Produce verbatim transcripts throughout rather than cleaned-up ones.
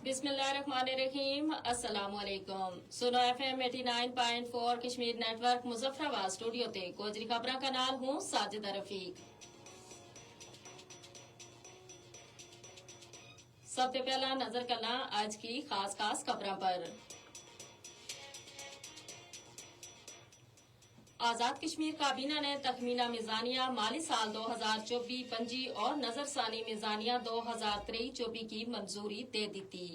بسم اللہ الرحمن الرحیم، السلام علیکم۔ سنو ایف ایم ایٹی نائن پوائنٹ فور کشمیر نیٹ ورک مظفرآباد اسٹوڈیو تے گوجری خبراں کا نال ہوں ساجدہ رفیق۔ سب تے پہلا نظر کلاں اج کی خاص خاص خبراں پر۔ آزاد کشمیر کابینہ نے تخمینہ میزانیہ مالی سال دو ہزار چوبی پنجی اور نظر ثانی میزانیہ دو ہزار ترئی چوبی کی منظوری دے دتی۔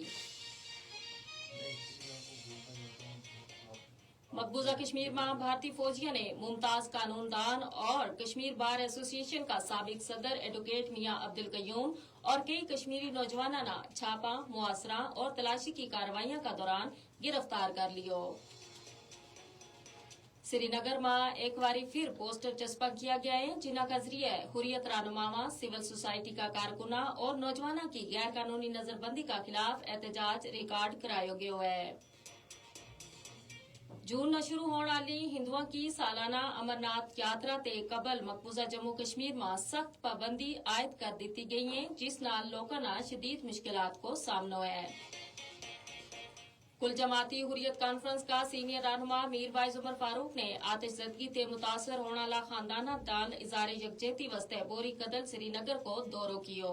مقبوضہ کشمیر ما بھارتی فوجیاں نے ممتاز قانون دان اور کشمیر بار ایسوسی ایشن کا سابق صدر ایڈوکیٹ میاں عبدالقیوم اور کئی کشمیری نوجواناں نا چھاپاں، محاصرہ اور تلاشی کی کارروائیاں کا دوران گرفتار کر لیو۔ سری نگر ما ایک واری پھر پوسٹر چسپاں کیا گیا ہے، جنہاں کا ذریعہ حریت رہنماواں، سول سوسائٹی کا کارکناں اور نوجواناں کی غیر قانونی نظر بندی کا خلاف احتجاج ریکارڈ کرایو گیو ہے۔ جون نا شروع ہون آلی ہندواں کی سالانہ امرناتھ یاترا تے قبل مقبوضہ جموں کشمیر ما سخت پابندی عائد کر دتی گئی ہیں، جس نال لوکاں نا شدید مشکلات کو سامنو ہے۔ کل جماعتی حریت کانفرنس کا سینئر رہنما میر باعث عمر فاروق نے آتش زدگی تے متاثر ہون آلا خانداناں دان اظہار یکجہتی واسطے بوری کدل سری نگر کو دورو کیو۔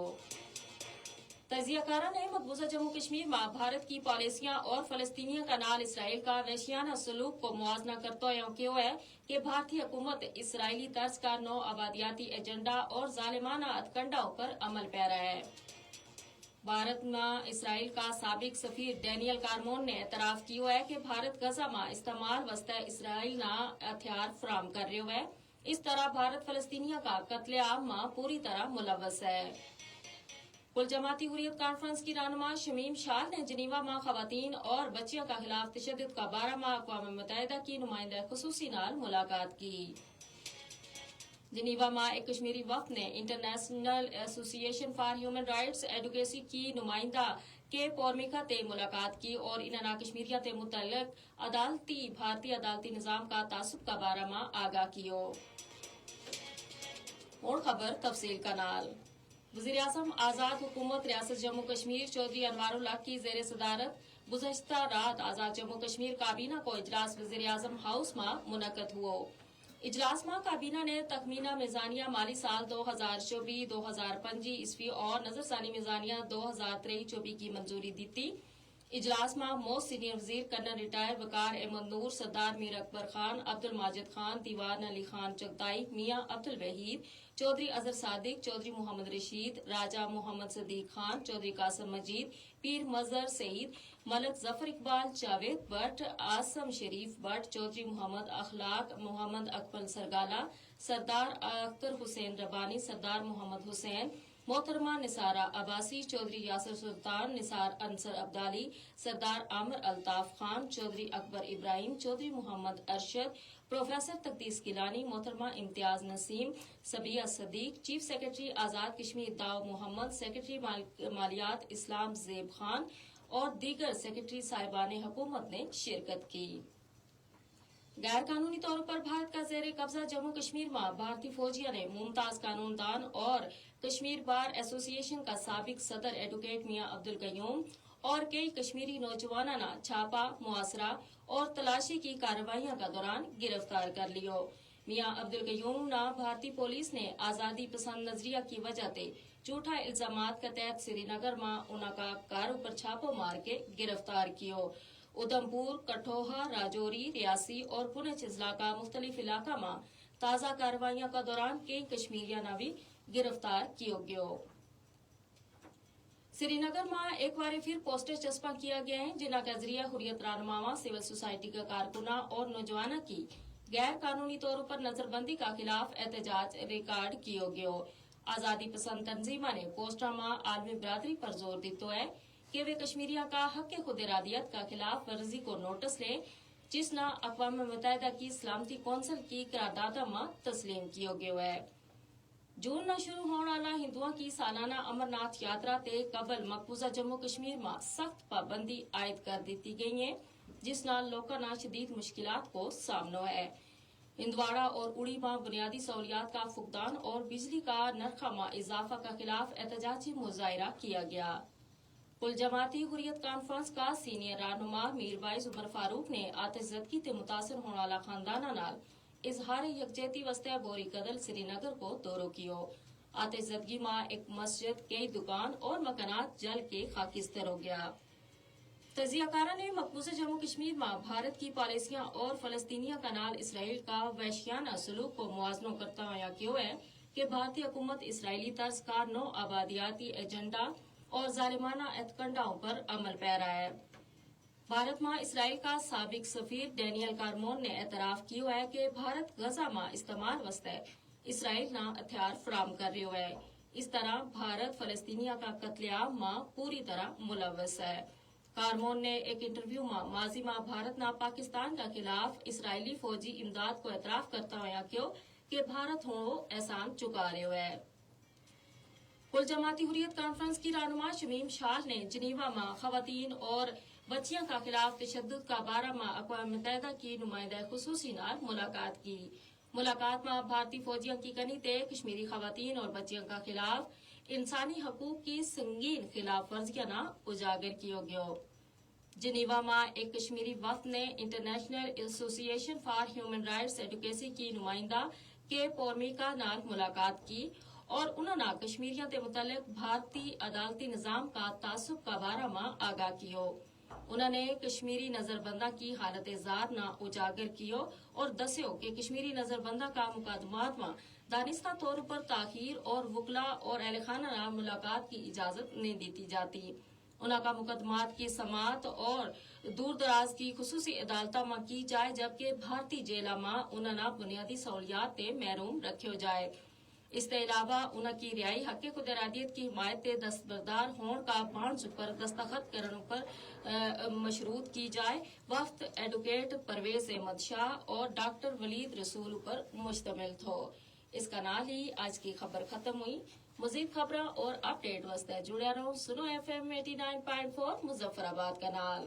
تجزیہ کاراں نے مقبوضہ جموں کشمیر ما بھارت کی پالیسیاں اور فلسطینیاں کا نال اسرائیل کا وحشیانہ سلوک کو موازنہ کرتا ہویا کہیو ہے کہ بھارتی حکومت اسرائیلی طرز کا نو آبادیاتی ایجنڈا اور ظالمانہ اتکنڈا اپر عمل پیرا ہے۔ بھارت ما اسرائیل کا سابق سفیر ڈینیل کارمون نے اعتراف کیو ہے کہ بھارت غزہ ما استعمال واسطے اسرائیل نا ہتھیار فراہم کر رہیو ہے۔ اس طرح بھارت فلسطینیاں کا قتل عام ما پوری طرح ملوث ہے۔ کل جماعتی حریت کانفرنس کی رہنما شمیم شال نے جنیوا ما خواتین اور بچیاں کا خلاف تشدد کا بارہ ما اقوام متحدہ کی نمائندہ خصوصی نال ملاقات کی۔ جنیوا ما ایک کشمیری وفد نے انٹرنیشنل ایسوسی ایشن فار ہیومن رائٹس ایڈوکیسی کی نمائندہ کے پورمیکا تے ملاقات کی اور انہاں نا کشمیریاں تے متعلق عدالتی بھارتی عدالتی نظام کا تعصب کا بارہ ما آگاہ کیو۔ ہون خبر تفصیل کا نال۔ وزیراعظم آزاد حکومت ریاست جموں کشمیر چوہدری انوار الحق کی زیر صدارت گزشتہ رات آزاد جموں کشمیر کابینہ کو اجلاس وزیراعظم ہاؤس ما منعقد ہوو۔ اجلاس ما کابینہ نے تخمینہ میزانیہ مالی سال دو ہزار چوبی دو ہزار پنجی عیسوی اور نظر ثانی میزانیہ دو ہزار ترئی چوبی کی منظوری دتی۔ اجلاس ما موسٹ سینئر وزیر کرنل ریٹائر وقار احمد نور، سردار میر اکبر خان، عبدالماجد خان، دیوان علی خان چغتائی، میاں عبدالوحید، چوہدری اظہر صادق، چوہدری محمد رشید، راجہ محمد صدیق خان، چوہدری قاسم مجید، پیر مظہر سعید، ملک ظفر اقبال، جاوید بٹ، عاصم شریف بٹ، چوہدری محمد اخلاق، محمد اکمل سرگالہ، سردار اختر حسین ربانی، سردار محمد حسین، محترمہ نثارہ عباسی، چوہدری یاسر سلطان، نثار انصر ابدالی، سردار عامر الطاف خان، چوہدری اکبر ابراہیم، چوہدری محمد ارشد، پروفیسر تقدیس گیلانی، محترمہ امتیاز نسیم، صبیہ صدیق، چیف سیکرٹری آزاد کشمیر داؤ محمد، سیکرٹری مالیات اسلام زیب خان اور دیگر سیکرٹری صاحبان حکومت نے شرکت کی۔ غیر قانونی طور پر بھارت کا زیر قبضہ جموں کشمیر ما بھارتی فوجیاں نے ممتاز قانون دان اور کشمیر بار ایسوسی ایشن کا سابق صدر ایڈوکیٹ میاں عبدالقیوم اور کئی کشمیری نوجواناں نا چھاپا، محاصرہ اور تلاشی کی کارروائیاں کا دوران گرفتار کر لیو۔ میاں عبدالقیوم نا بھارتی پولیس نے آزادی پسند نظریہ کی وجہ تے جھوٹا الزامات کے تحت سری نگر ما انہاں کا گھر اپر چھاپو مار کے گرفتار کیو۔ ادھمپور، کٹھوہا، راجوری، ریاسی اور پونچھ اضلاع کا مختلف علاقہ ما تازہ کارروائیاں کا دوران کئی کشمیریاں نا بھی گرفتار کیو گیو۔ سری نگر ما ایک واری پھر پوسٹر چسپاں کیا گیا ہیں، جنہاں کا ذریعہ حریت رہنماواں، سول سوسائٹی کا کارکناں اور نوجواناں کی غیر قانونی طور پر نظر بندی کا خلاف احتجاج ریکارڈ کیو گیو۔ آزادی پسند تنظیماں نے پوسٹر ما عالمی برادری پر زور دیتو ہے کہ وہ کشمیریاں کا حق خود ارادیت کا خلاف ورزی کو نوٹس لیں، جس نا اقوام متحدہ کی سلامتی کونسل کی قرارداداں ما تسلیم کیو گیو ہے۔ جون نا شروع ہون آلا ہندواں کی سالانہ امرناتھ یاترا تے قبل مقبوضہ جموں کشمیر ما سخت پابندی عائد کر دیتی گئی ہیں، جس نال لوکاں نا شدید مشکلات کو سامنو ہے۔ ہندواڑہ اور اڑی ما بنیادی سہولیات کا فقدان اور بجلی کا نرخہ ما اضافہ کا خلاف احتجاجی مظاہرہ کیا گیا۔ کل جماعتی حریت کانفرنس کا سینئر رہنما میر بائز عمر فاروق نے آتش زدگی تے متاثر ہون والا خانداناں نال اظہار یکجہتی واسطے بوری کدل سری نگر کو دورو کیو۔ آتش زدگی ما ایک مسجد، کئی دکان اور مکانات جل کے خاکستر ہو گیا۔ تجزیہ کاراں نے مقبوضہ جموں کشمیر ما بھارت کی پالیسیاں اور فلسطینیاں کا نال اسرائیل کا وحشیانہ سلوک کو موازنو کرتا ہویا کہیو ہے کہ بھارتی حکومت اسرائیلی طرز کا نو آبادیاتی ایجنڈا اور ظالمانہ اتکنڈاؤں پر عمل پے رہا ہے۔ بھارت ما اسرائیل کا سابق سفیر ڈینیل کارمون نے اعتراف کیو ہے کہ بھارت غزہ ما استعمال واسطے اسرائیل نا ہتھیار فراہم کر رہیو ہے۔ اس طرح بھارت فلسطینیاں کا قتل عام ما پوری طرح ملوث ہے۔ کارمون نے ایک انٹرویو ما ماضی ما بھارت نا پاکستان کا خلاف اسرائیلی فوجی امداد کو اعتراف کرتا ہویا کہیو کہ بھارت ہون وہ احسان چکا رہیو ہے۔ کل جماعتی حریت کانفرنس کی رہنما شمیم شال نے جنیوا ما خواتین اور بچیاں کا خلاف تشدد کا بارہ ما اقوام متحدہ کی نمائندہ خصوصی نال ملاقات کی۔ ملاقات ما بھارتی فوجیاں کی کنی تے کشمیری خواتین اور بچیاں کا خلاف انسانی حقوق کی سنگین خلاف ورزیاں نا اجاگر کیو گیو۔ جنیوا ما ایک کشمیری وفد نے انٹرنیشنل ایسوسی ایشن فار ہیومن رائٹس ایڈوکیسی کی نمائندہ کے پورمیکا نال ملاقات کی اور انہوں نے کشمیریاں تے متعلق بھارتی عدالتی نظام کا تعصب کا بارہ ما آگاہ کیو۔ انہوں نے کشمیری نظربنداں کی حالت زار نا اجاگر کیو اور دسیو کہ کشمیری نظربنداں کا مقدمات ما دانستہ طور پر تاخیر اور وکلا اور اہل خانہ نا ملاقات کی اجازت نہیں دیتی جاتی۔ انہاں کا مقدمات کی سماعت اور دور دراز کی خصوصی عدالتاں ما کی جائے جبکہ بھارتی جیلاں ما انہاں نا بنیادی سہولیات تے محروم رکھیو جائے۔ اس تے علاوہ انہاں کی رہائی حق خود ارادیت کی حمایت تے دستبردار ہون کا بانڈز اپر دستخط کرن اپر مشروط کی جائے۔ وفد ایڈوکیٹ پرویز احمد شاہ اور ڈاکٹر ولید رسول اپر مشتمل تھو۔ اس کا نال ہی آج کی خبر ختم ہوئی۔ مزید خبراں اور اپڈیٹ واسطے جڑیا رہو سنو ایف ایم ایٹی نائن پوائنٹ فور مظفر آباد کا نال۔